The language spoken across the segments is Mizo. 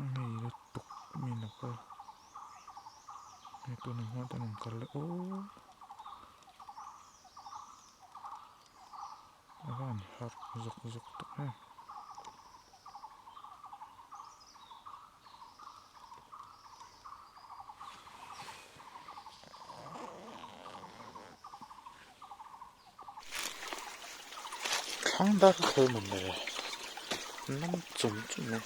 Ngei lutuk mi lo kal hei tuna hma te an kal leh aw a van harh zawk zawk tak em. Thlang dar kher mawn le nam chum chum mai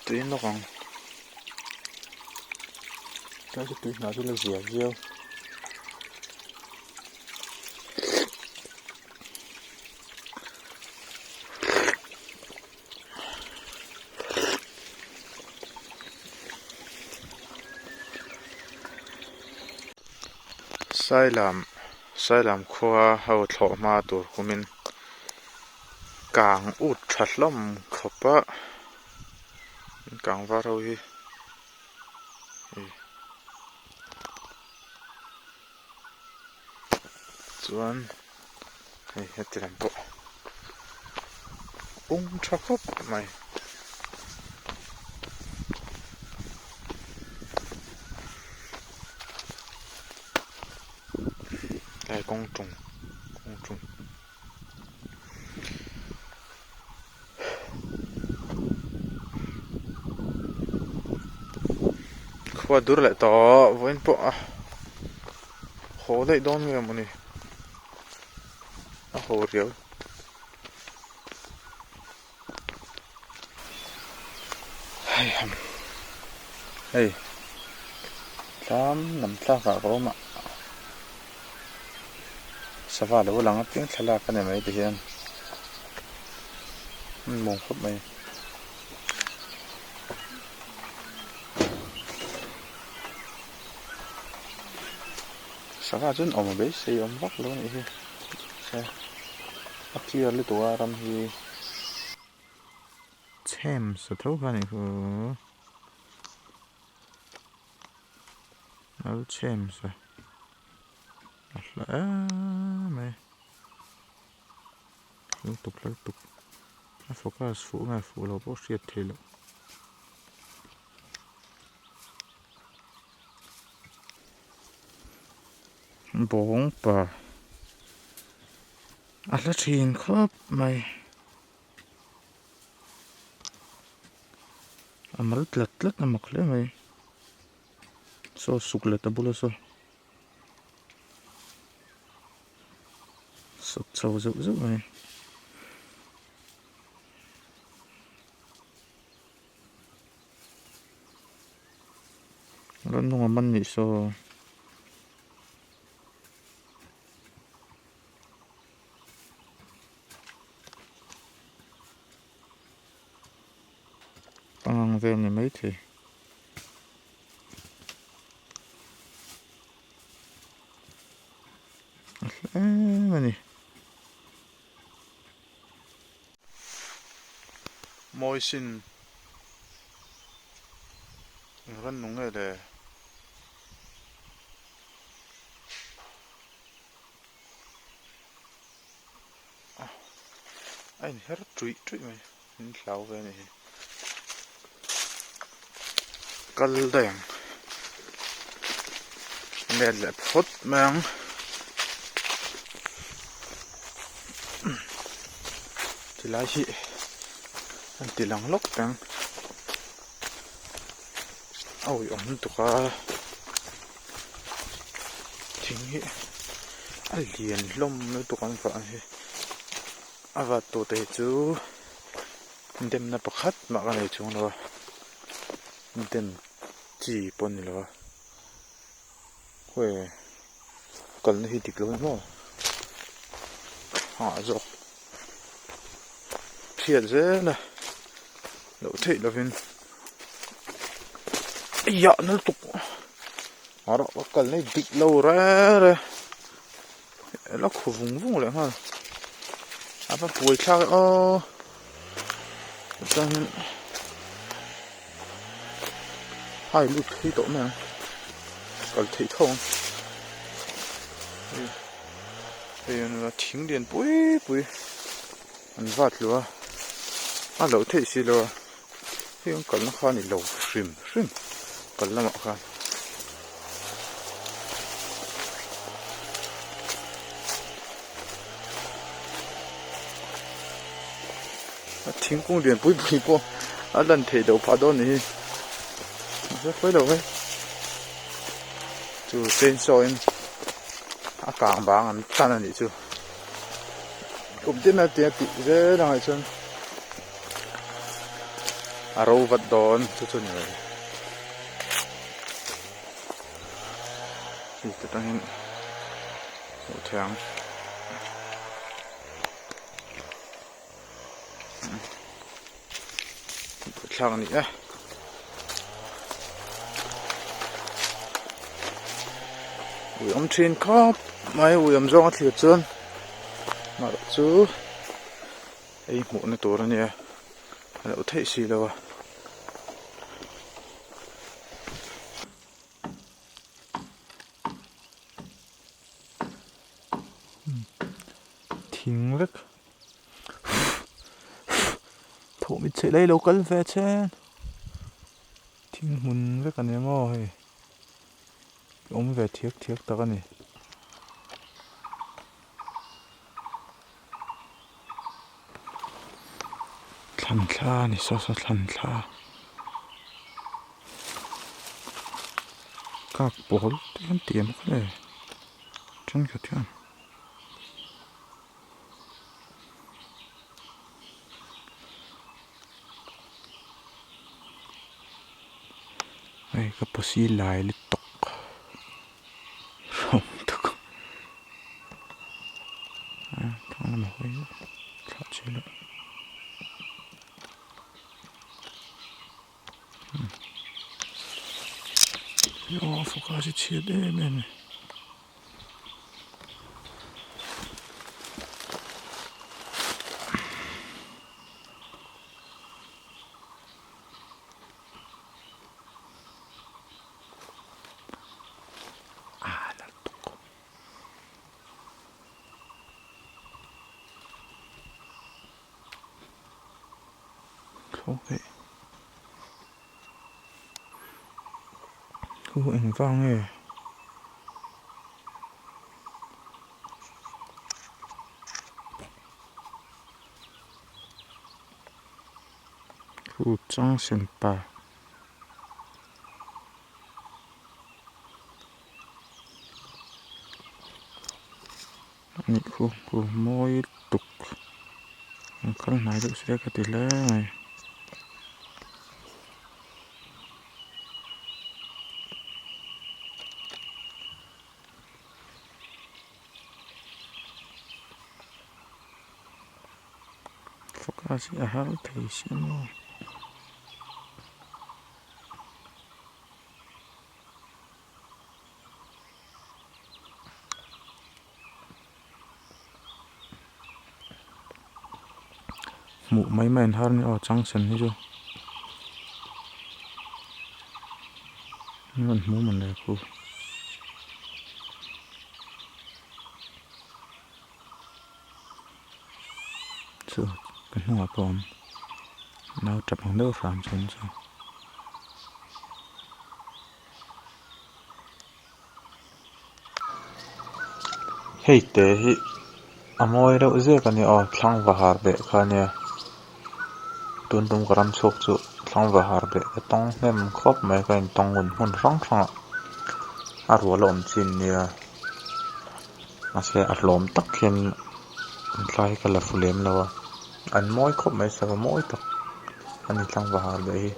tui nawk ang tlai chu tui hnah chu la zia viau. Sailam Sailam khua ho thlawh hma tur kumin kang ut tha hlawm khawp a kang var ho hi chuan hei heti lam pawh ung tha khawp mai. Tlai kawng tung kawng tung khua dur leh tawh vawiin pawh a haw daih dawn nge mawni a haw riau. Hei tlam lam thlak ah ka awm a sava lo lang apiang thlalak a ni mai ti hian an mawng khawp mai. Sava chuan awm a beisei awm vak lo a nih hi a clear lutuk a ram hi. Chhem sa tho kha a nih chu lo chhem sa a hla em mai lutuk lutuk a focus fuh nge fuh loh pawh hriat theih loh. Bawng pa a hla thin khawp mai a mal tlat tlat a mak hle mai saw suk let a bula saw sawp chho zeuh zeuh mai. Rannung a man nih saw. Pangang vel ni maithei. A hlem a ni. Mawi sin eng rannung nge le? A inher tuih tuih mai min hlau ve a ni hi. Kal daih ang let leh phawt mai ang. Tilai hi an ti lang lawk teh ang a uiawm lutuk a thing hi a lian hlawm lutuk ang vah hi a vat tur te hi chu demna pakhat mah ka nei chuang lo a dem chi pawh a ni lo a khawi kalna hi dik lo a ni maw ah zawk phiat zel a loh theih lovin eiah na lutuk a rawh ka kalna hi dik lo reng reng la khaw vung vung leh nghal a va buai thlak e aw chuan hai lut thui tawh mai ang kal theih tho ang hei hei thing lian pui pui an vat lo a a loh theih si lo a. Hei an kalna kha a ni lo hrim hrim kal lamah khan. A thingkung lian pui pui pawh a lan theih loh phah dawn a nih hi mahse pawi lo hei chu chainsaw in a kang bang an tan a nih chu kum tin a tia tih zel ang ah chuan a ro vat dawn chu chu a ni mai hei ta tangin hmuh theih ang. Thlak a ni e. Ui awm thin khawp mai ui awm zawng a thlir chuan marawh chu ei hmuhna tur a nia a lo theih si lo a. Thing vek thawh mit chheih lai lo kal ve chen thing hmun vek a ni maw hei awm ve thiak thiak tak a ni. Thlan thla a ni saw saw thlan thla kak pawl te an ti em kha le thenkhat hian. Hei ka pawsi lai lutuk hrawm tuk a thlang lamah hawi thlah chi loh aw focus hi chhiat em em a ni. Thu engvang nge? Thu chang sen pa. Anih khu khu mawi tuk an kal hnai deuh se ka ti hle mai. Focus hi a har thei si maw. Hmuh mai mai an har nia aw changsen hi chu an rawn hmu mawn le khu. Chu ka hnungah pawh a awm nau tap ang deuh hram chuan chu. Hei te hi a mawi reuh zek a nia aw thlang va har beh kha ania tun tum ka ram chhuak chu thlang va har beh ka tawng hnem khawp mai ka intawng ngun hmun hrang hrang ah a rual a awm chin nia mahse a hlawm tak hian an tlai ka la fu lem lo a an mawi khawp mai sava mawi tak a ni thlang va har beh hi.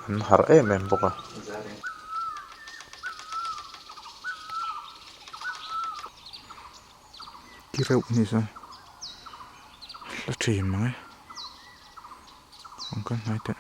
An harh em em bawk a. Ki reuh ni chuan hla thin mang e. An kal hnai teh.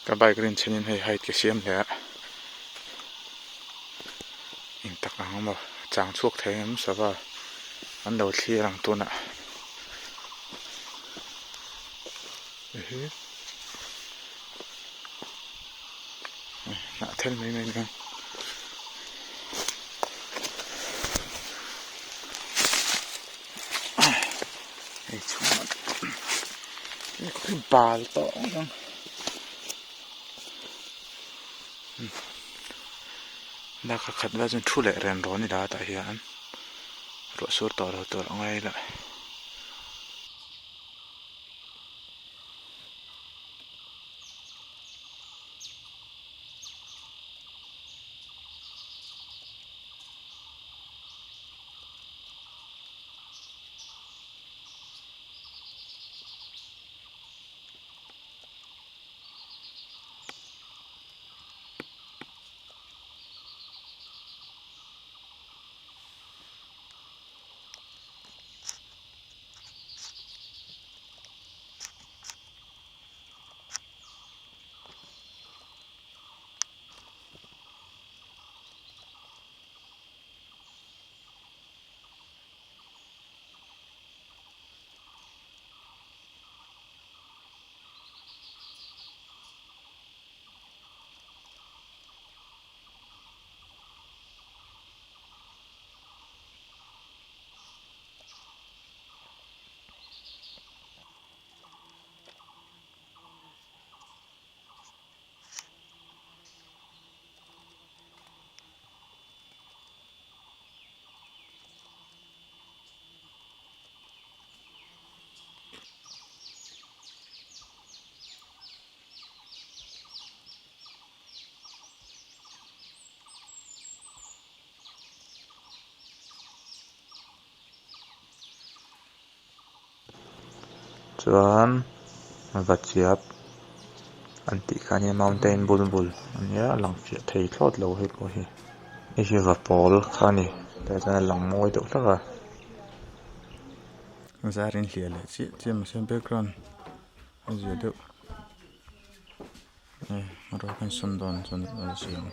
Ka bike rin chhenin hei height ka siam hle a. Engtak ang maw chang chhuak thei ang em sava an lo thlir ang tunah. Hnah thel mai mai nia hei chhungah. Bal tawh ngawt ang. Darkar khat vel chuan thu leh ren rawn ila tah hian ruah sur tawh lo tur a ngai la. Chuan vachiap an tih kha ania mountain bulbul ania a lang fiah thei thlawt lo hei pawh hi hei hi vapawl kha a ni tah chuan a lang mawi deuh hlek a. Zar in hliah leh chiah chiah mahse background a zia deuh. Rawk in sum dawn chuan a zia ang.